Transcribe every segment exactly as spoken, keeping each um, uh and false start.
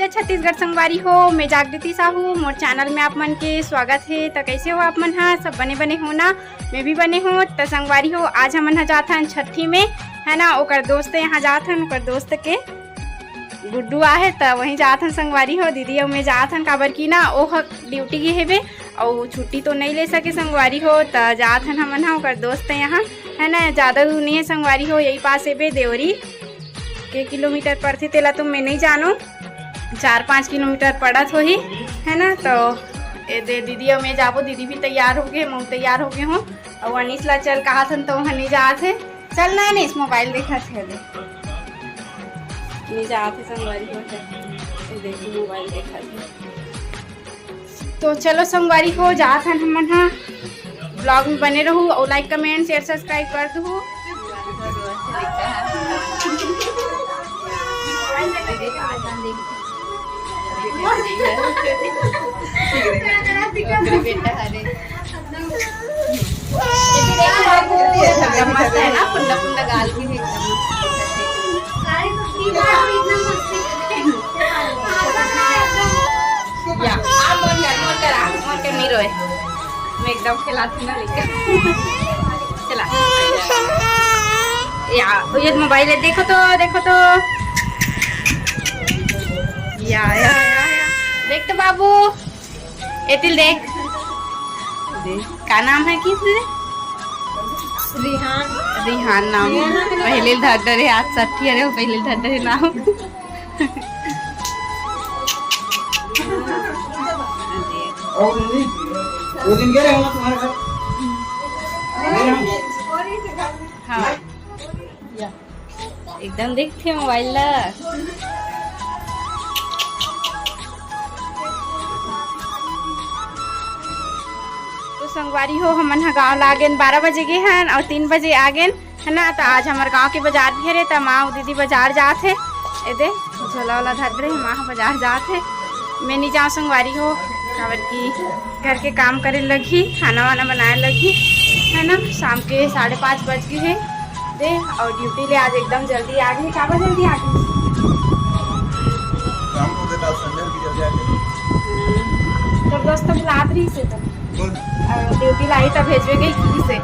छत्तीसगढ़ संगवारी हो, मैं जागृति साहू, मोर चैनल में आप मन के स्वागत हे। त कैसे हो आप मन हा? सब बने बने हो ना? मैं भी बने हो। त संगवारी हो, आज हमन हा जाथन छठी में, है ना, ओकर दोस्त यहाँ जाथन, ओकर दोस्त के गुड्डू आहे, त वहीं जाथन संगवारी हो। दीदी अउ मैं जाथन, काबर की ना ओह ड्यूटी गे हेबे, अउ छुट्टी तो नहीं ले सके संगवारी हो, त जाथन हमन हा ओकर दोस्त यहाँ, है ना, ज्यादा दूर नहीं है संगवारी हो, यही पास हेबे देवरी। के किलोमीटर पड़थे तेला तो मैं नहीं जानों, चार पाँच किलोमीटर पड़त होही, है ना। तो ए दे दीदी अउ मैं जाबो, दीदी भी तैयार हो गए, मैं तैयार हो गए हूँ। अउ अनीस ला चल कहा थन तो वहाँ नहीं जात है। चल ना अनीस, मोबाइल देखा थे दे। नहीं जात है संगवारी हो, ये देखो मोबाइल देखा थे। तो चलो संगवारी हो, जात हन हमन हा। ब्लॉग में बने रहू अउ लाइक, कमेंट, शेयर, सब्सक्राइब कर दू। ओकरे बेटा हरे। एकदम मस्त है ना, फुल्ला फुल्ला गाल भी एकदम मस्त। या, आ मोर कर, मोर कर, आ मोर कर, नहीं रोए। मैं एकदम खिलाती ना लेकर। चला। या, ये मोबाइल है, देखो तो, देखो तो। या, या, या, या। देख तो बाबू, एतिल देख। देख, का नाम है किस दे? रिहान। रिहान नाम। पहले धर डरे, आज सठी अरे, पहले धर डरे नाम। और नहीं, वो दिन गए हम तुम्हारे घर। हाँ, एकदम देखते मोबाइल ला। तो संगवारी हो, हमन ह गांव ला आगेन, बारह बजे गे हन और तीन बजे आगेन, है ना। तो आज हमर गांव के बाजार भी हरे, त माँ अउ दीदी बाजार जात हे। ए दे, झोला वाला धर रहे, माँ ह बाजार जात हे। मैं नहीं जाऊँ संगवारी हो, काबर की घर के काम करे लगही, खाना वाना बनाए लगही, है ना। शाम के साढ़े पाँच बज गए हे दे, और ड्यूटी ले आज एकदम जल्दी आ गई। काबर जल्दी आ गई? काम हो गया था, संडे भी जल्दी आ गई। तो दोस्त बुलात रही से तो। कौन? अ, ड्यूटी लाई तब भेजवे गई की से।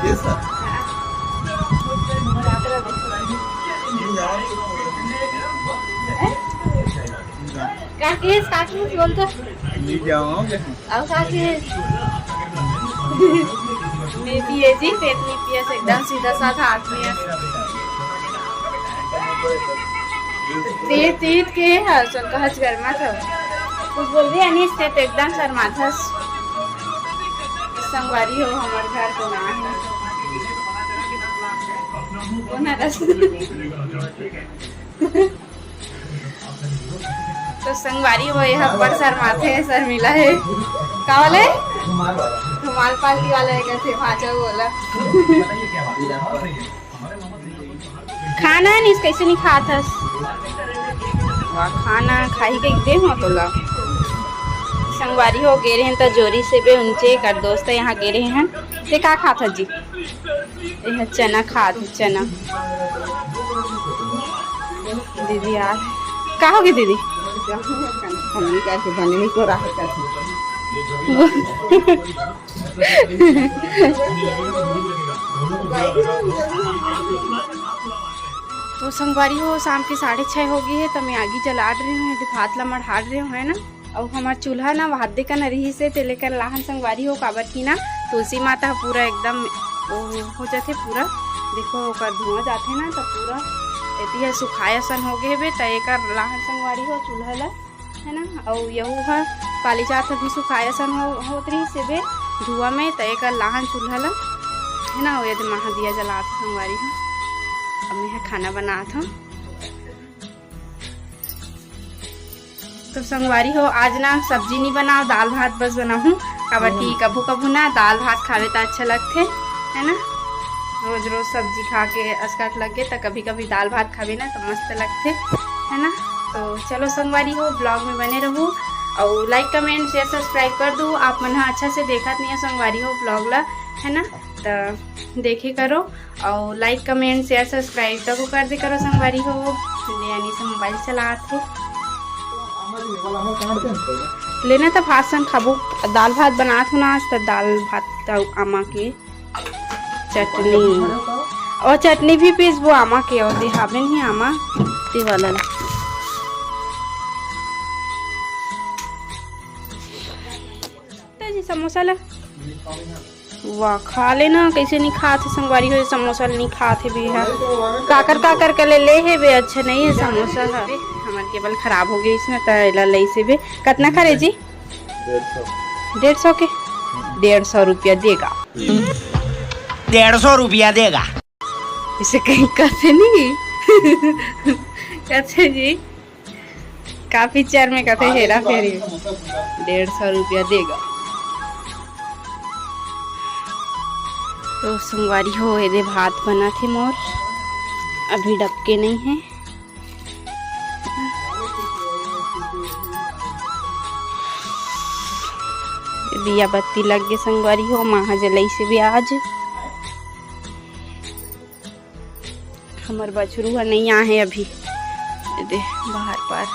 ये सर। हाँ। नहीं, यहाँ तो हैं? काकी, काकी बोल तो। नहीं जाओ, क्या? अब काकी। नहीं पिए जी, पेट नहीं पिए से एकदम सीधा साधा आदमी है। तीत, तीत के हर संग कहच गरमा था। कुछ बोल रही अनीस, ते तो एकदम शर्माथस। संगवारी हो, हमर घर तो ना है। कोन हरस? तो संगवारी हो, ये अब्बड़ शर्माथे, शर्मिला है। का वाला है? धमाल पार्टी वाला है, कैसे भांचा बोला। खाना नहीं, कैसे नहीं खात हस? वाह, खाना खाही के दे हो तोला। संगवारी हो गे रहे हैं तो जोरी से बे उनचे कर दोस्त यहाँ गे रहे हैं। ते का खात हस जी? ये चना खात हे, चना। दीदी यार, का हो गया दीदी? हमनी का के बनने को राह का। तो संगवारी हो, शाम के साढ़े छः हो गए है, तो मैं आगी जलात रहे हूँ, भात ला मढ़ात रहे हूँ, है ना। अउ हमर चूल्हा ना भात दे कन रिहिस हे, ते लेकर लाहन संगवारी हो, काबर की ना तुलसी माता ह पूरा एकदम ओ हो जाथे पूरा। देखो ओकर धुआं जाथे ना, त पूरा एती ह सुखाय असन हो गे हेबे, त एकर लाहन संगवारी हो चूल्हा ला, है ना। अउ यहू ह काली जात ह भी सुखाय असन हो, होत रिहिस हेबे धुआं में, त एकर लाहन चूल्हा ला, है ना। अउ ये दे माँ ह दिया जलात संगवारी हो, अब मैं ह खाना बनात हूँ। तो संगवारी हो, आज ना सब्जी नहीं बनाओ, दाल भात बस बनाहूँ। काबर कि कभू कभू ना दाल भात खावे त अच्छा लगथे, है ना। रोज रोज सब्जी खा के असकट लग गे, त कभी कभी दाल भात खावे ना त मस्त लगथे, है ना। तो चलो संगवारी हो, ब्लॉग में बने रहू, और लाइक, कमेंट, शेयर, सब्सक्राइब कर दू। आप मन ह अच्छा से देखत नहीं है संगवारी हो ब्लॉग ला, है ना, त देखे करो। और लाइक, कमेंट, शेयर, सब्सक्राइब तको कर दे करो संगवारी हो। ले अनीस मोबाइल चलात हे। लेना त भात संग खाबो। दाल भात बनात हो ना आज, त दाल भात अउ आमा के चटनी। अउ चटनी भी पीसबो आमा के, अउ देहाबे नहीं आमा, ते वाला ला। त जी समोसा ला। वाह, खा लेना, कैसे नहीं खात हे संगवारी हो, समोसा नहीं खात हे बे हा। काकर काकर के ले ले हे बे, अच्छा नहीं है समोसा हा। हमर केबल खराब हो गई इसने, त एला लइसे बे। कतना खरे जी? डेढ़ सौ। डेढ़ सौ के? डेढ़ सौ रुपया देगा। डेढ़ सौ रुपया देगा। इसे कहीं कथे नहीं। कथे जी? का पिक्चर में कथे हेरा फेरी? डेढ़ सौ रुपया देगा। तो संगवारी हो, एदे भात बनत हे मोर, अभी डबके नहीं है। दिया बत्ती लग गे संगवारी हो, माँ जलई से भी आज। हमर बछरू ह नइ आहे अभी, एदे बाहर पार।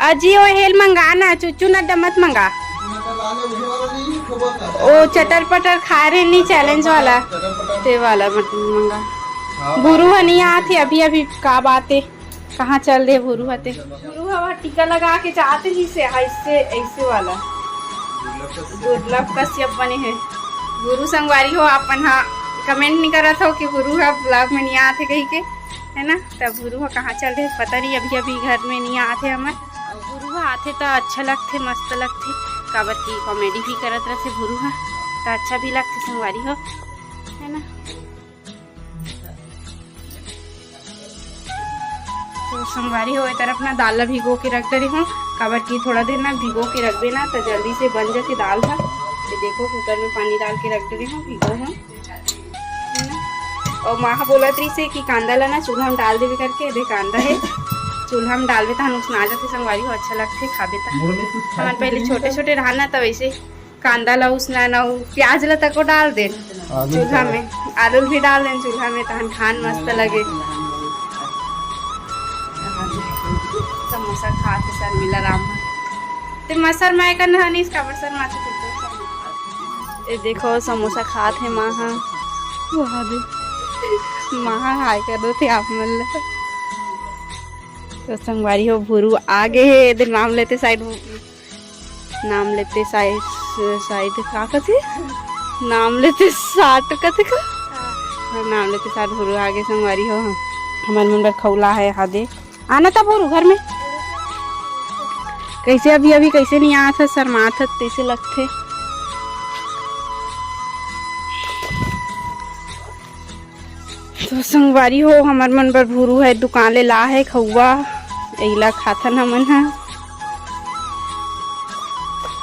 अजी, ओ हेल मंगा ना, चुचू न डमत मंगा। ओ चटर पटर खा रहे नी, चैलेंज वाला, ते वाला मत मंगा। भुरू ह नइ आत हे अभी, अभी का बात हे? कहाँ चल दे भुरू ह ते? भुरू ह टीका लगा के जात रहिस हे, ऐसे, ऐसे वाला। दुर्लभ कश्यप बने हे। भुरू संगवारी हो, आप मन ह comment नहीं करत हो कि भुरू ह vlog में नहीं आत हे कही के, है ना? तब भुरू ह कहाँ चल दे, पता नहीं, अभी अभी घर में नहीं आत हे हमर। भुरू ह आथे त अच्छा लगथे, मस्त लगथे, काबर कि comedy भी करत रहथे भुरू ह, त अच्छा भी लगथे संगवारी हो, है ना? तो संगवारी हो, ए तरफ ना दाल ला भिगो के रख दे रही हूँ, काबर कि थोड़ा देर ना भिगो के रखबे ना, तो जल्दी से बन जाथे दाल हा। ये देखो, कुकर में पानी डाल के रख दे रही हूँ, भिगो हूँ। और माँ बोलत रही से कि कांदा ला ना चूल्हा में डाल देवे करके, दे कांदा है, चूल्हा में डालबे तहन उसना जाथे संगवारी हो, अच्छा लगथे खाबे तहन। हमन पहले छोटे छोटे रहन ना, तो वैसे कांदा ला उसना ना, उ प्याज ला तको डाल देन आलू चूल्हा डाल। में, आलू भी डाल देन चूल्हा में, तहन खान मस्त लगे। समोसा खा के शर्मिला राम मन। ते मसर मैं कर नहानी इसका बसर माथे कुछ। ये देखो समोसा खात हे माँ हा। वाह दे। माँ हा हाय कर दो थे आप मन ला। तो संगवारी हो भुरू आ गे हे, एदे नाम लेते साइड नाम लेते साइड, साइड का कथे? नाम लेते साठ कथे का? हाँ, नाम लेते साठ भुरू आगे संगवारी हो। हमर मन बर खौला है हादे। आना था भुरू घर में। कैसे अभी, अभी कैसे नहीं आत है, शर्मात है, तैसे लगथे। तो संगवारी हो, हमर मन बर भुरू है, दुकान ले ला है खउवा, एला खाथन हमन ह।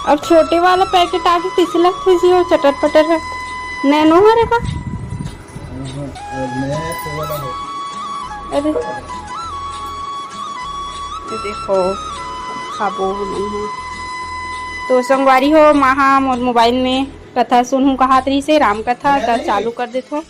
अब छोटे वाला पैकेट आगे, किसे लगथे जी, वो चटर पटर है, नैनो हरे का? अरे, ये देखो, खाबो हमन ह। तो संगवारी हो, माँ हा मोर मोबाइल में कथा सुनहूँ कहात रहिसे, राम कथा, त चालू कर देथो।